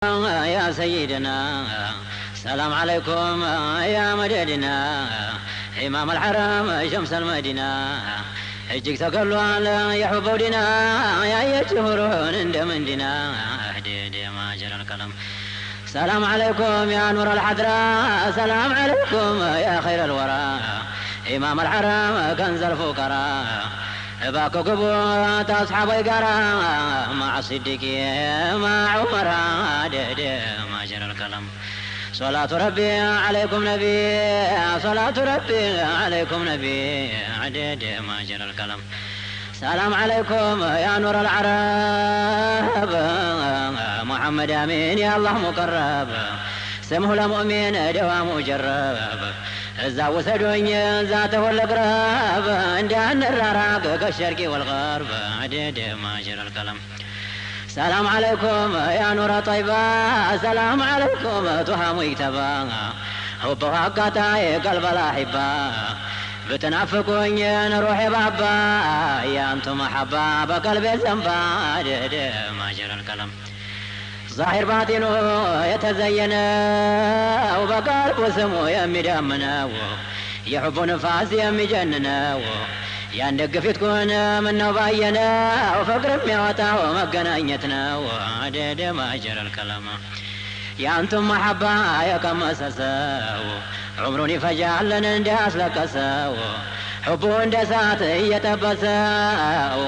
يا سيدنا سلام عليكم يا مددنا إمام الحرم شمس المدينة እጅግ ተገሏል የሑብ ዲና ያየችሁሩን እንደምንዲና اهدي ما جرى القلم سلام عليكم يا نور الحضرة سلام عليكم يا خير الورى إمام الحرم كنز الفقراء باكو قبوت أصحاب القرى مع الصديق مع عمر ما جرى القلم صلاة ربي عليكم نبي صلاة ربي عليكم نبي عدد ما جرى القلم سلام عليكم يا نور العرب محمد أمين يا الله مقرب سمه لمؤمن دوام مجرب እዛ ውሰዱኝ ذاته الأقرب እንዳንራራቅ ከሸርቂ والغرب عدد ما جرى القلم سلام عليكم يا نور طيبة سلام عليكم تهام يتبا حبها قطعي قلب الأحبة بتنافقوني نروحي بابا يا أنتم محبة بقلبي زنبا عدد ما جرى القلم ظاهر باطنه يتزينه وبقلب سمو የሚደምነው የሕቡ ንፋስ የሚጀንነው ያን ደግ ፊትኩን ምነው ባየነው ፍቅር የሚያወጣው መገናኘት ነው عدد ما جرى القلم የአንቱም መሐባ የቀመሰ ሰው ዑምሩን ይፈጃልን እንዲያስለቀሰው ሕቡ እንደ እሳት እየጠበሰው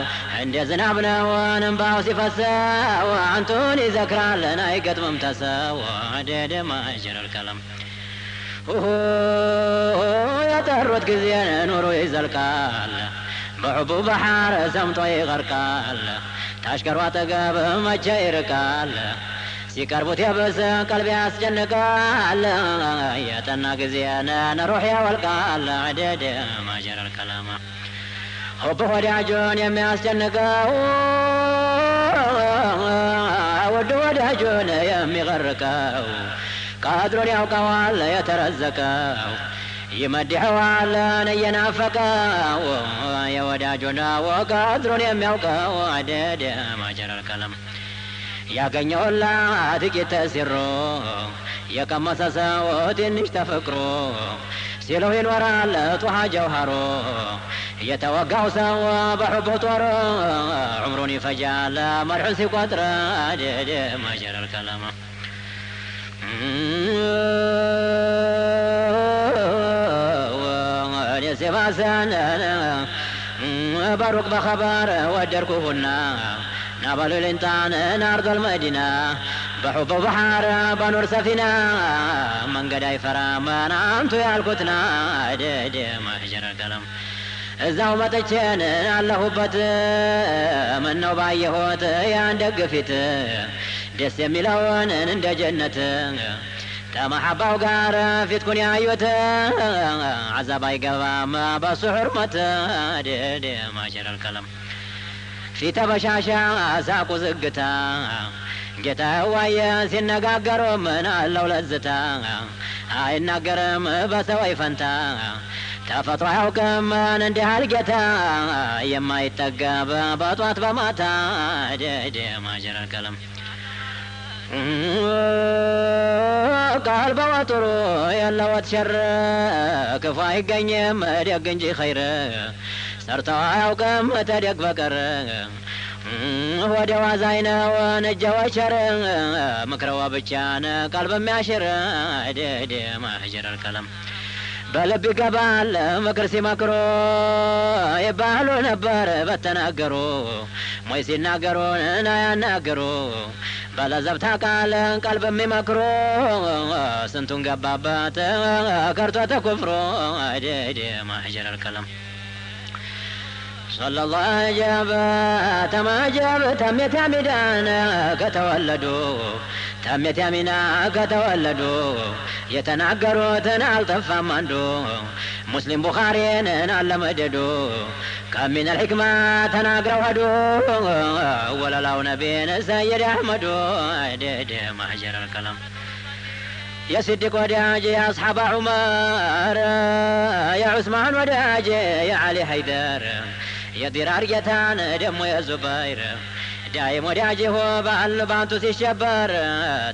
እንደ ዝናብ ነው እንባው ሲፈሰው አንቱን ይዘክራልን አይገጥምም ተሰው عدد ما جرى القلم የጠሩት ጊዜ ኑሮ ይዘልቃል በሕቡ ባህር ሰምጦ ይغርቃል ታሽከሯ አጠገብ መቼ ይርቃል ሲቀርቡት የብስ ቀልብ ያስጨንቃል የጠና ጊዜ ሩሕ ያወልቃል عدد ما جرى القلم حب ወዳጁን የሚያስጨንቀው ውድ ወዳጁን የሚغርቀው ቀድሩን ያውቀዋል የተረዘቀው ይመድሐዋል እየናፈቀው የወዳጁን ቀድሩን የሚያውቀው عدد ما جرى القلم ያገኘውላ ጥቂት ተሲሮ የቀመሰ ሰው ትንሽ ተፈቅሮ ሲለው ይኖራል ጡሃ ጀውሃሮ የተወጋው ሰው በሕቡ ጦር ዑምሩን ይፈጃል መድሑን ሲቆጥር عدد ما جرى القلم ሲባሰን በሩቅ በኸበር ወደድኩሁና نبل الانتان أرض المدينة بحب بحر بنور سفينة من قد يفرا من أنتو يا الكتنا عدد ما جرى القلم እዛው መጥቼን አለሁበት ምነው ባየሁት ያን ደግ ፊት ደስ የሚለውን እንደ ጀነት ከመሐባው ጋር ፊትኩን ያዩት عذاب አይገባም በሱ ሕርመት عدد ما جرى القلم ፊተ በሻሻ ሳቁ ዝግታ ጌታ ዋየ ሲነጋገሩ ምን አለው ለዝታ አይናገርም በሰው ፈንታ ተፈጥሮ አያውቅም እንዲህ አለ ጌታ የማይጠገብ በጧት በማታ عدد ما جرى القلم ቃል በወጥሮ ያለወት ሸር ክፉ አይገኝም ደግ እንጂ ኸይር ሰርተው አያውቅም ተደግ በቀር ወደ ዋዛይ ነው እጀ ወቸር ምክረዋ ብቻን ቀልብ የሚያሽር عدد ما جرى القلم በልብ ይገባል ምክር ሲመክሩ ይባሉ ነበር በተናገሩ ሞይ ሲናገሩ ያናገሩ በለዘብታ ቃል ቀልብ የሚመክሩ ስንቱን ገባበት ከርቶ ተኩፍሮ عدد ما جرى القلم صلى الله جاب تماجب تميت يميدان ከተወለዱ ተሜት ያሚና ከተወለዱ የተናገሩትን አልጠፋም አንዱ ሙስሊም ቡኻሪን አለመደዱ ከሚን الحكمة ተናግረው ሄዱ ወለላው ነቢን ሰይድ አሕመዱ عدد ما جرى القلم የስዲቅ ወዳጅ የአስሓባ ዑመር የዑስማን ወዳጅ የዓሊ ሀይደር የዲራር ጌታን ደሞ የዙበይር ዳይም ወዳጅ ባል ባንቱ ሲሸበር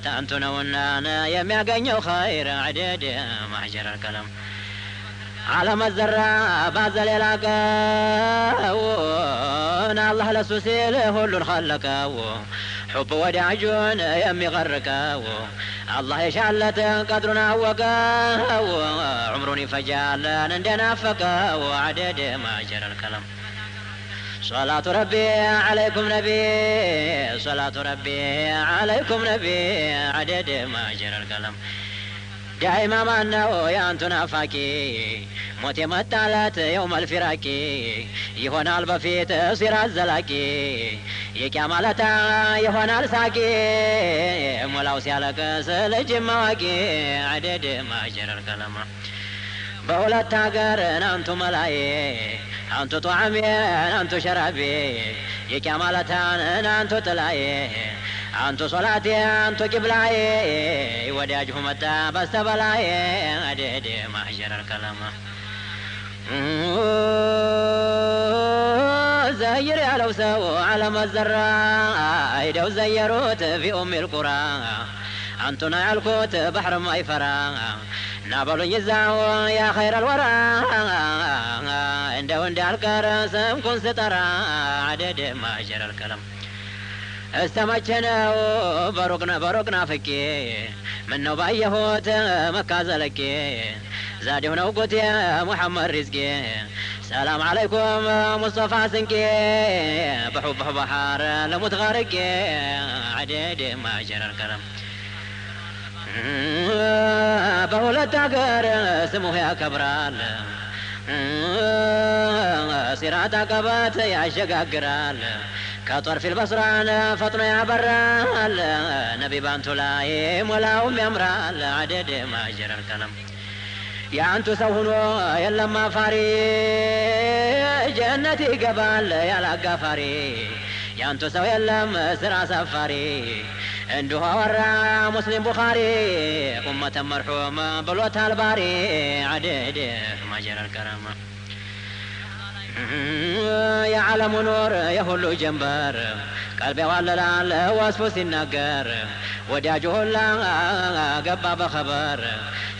ታንቱ ነውና የሚያገኘው ኸይር عدد ما جرى القلم ዓለም ዘራ ባዘል የላቀው አላህ ለሱ ሲል ሁሉን ኸለቀው ሑብ ወዳጁን የሚغርቀው አላህ የሻለት ቀድሩን አወቀው ዑምሩን ይፈጃለን እንደናፈቀው عدد ما جرى القلم صلاة ربي عليكم نبي صلاة ربي عليكم نبي عدد ما جرى القلم دائما ما ነው ያንቱ ናፋቂ ሞት የመጣለት የውም አልፊራቂ ይሆናል በፊት ሲራዝ ዘላቂ የቂያማ ለታ ይሆናል ሳቂ ሞላው ሲያለቅስ ልጅ ማዋቂ عدد ما جرى القلم በሁለት ሀገር አንቱ መላዬ አንቱ ጧዓሜ አንቱ ሸራቤ የቂያማ ለታን አንቱ ጥላዬ አንቱ ሶላቴ አንቱ ቂብላዬ ወዳጅሁ መጣ በስተበላዬ عدد ما جرى القلم ዘይር ያለው ሰው ዓለም ዘራ ሂደው ዘየሩት ፊ ኡም ልቁራ አንቱና ያልኩት ባህርም አይፈራ ናበሉኝ እዛው ያ ኸይረ ልወራ እንደው እንዳልቀር ስምኩን ስጠራ عدد ما جرى القلم እስተመቼ ነው በሩቅ ናፍቄ ምነው ባየሁት መካ ዘለቄ ዛዲሁ ነው ጉቴ ሙሐመድ ሪዝቄ ሰላም ዓለይኩም ሙስጠፋ ስንቄ በሑብህ ባህር ልሙት غርቄ عدد ما جرى القلم በሁለት አገር ስሙህ ያከብራል ሲራጥ አቀበት ያሸጋግራል ከጦርፊ ልበስራን ፈጥኖ ያበራል ነቢ ባንቱ ላይ ሞላውም ያምራል عدد ما جرى القلم የአንቱ ሰው ሁኖ የለም አፋሪ ጀነት ይገባል ያላጋፋሪ የአንቱ ሰው የለም ስራ ሰፋሪ እንዲሁ አወራ ሙስሊም ቡኻሪ ኡመተ መርሑም ብሎታል ባሪ عدد ما جرى القلم የዓለሙ ኑር የሁሉ ጀንበር ቀልቤ ዋለላል ወስፉ ሲናገር ወዳጁ ሁላ ገባ በኸበር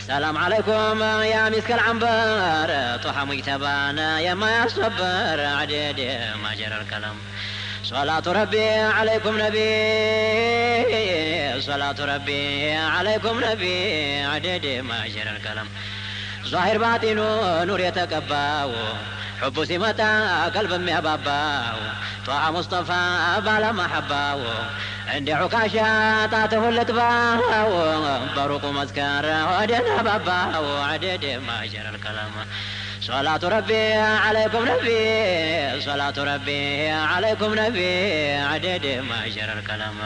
ሰላም ዓለይኩም ያ ሚስከል ዐንበር ጦሐ ሙጅተባን የማያስበር عدد ما جرى القلم صلاة ربي عليكم نبي صلاة ربي عليكم نبي عدد ما جرى القلم ظاهر باطنو نور የተቀባው حب ሲመጣ ቀልብ የሚያባባው ጧዓ ሙስጠፋ ባለመሐባው እንደ ዑካሻ ጣትሁ ልጥባው በሩቁ መስከር ወደን አባባው عدد ما جرى القلم صلاة ربي عليكم نبي صلاة ربي عليكم نبي عدد ما جرى القلم.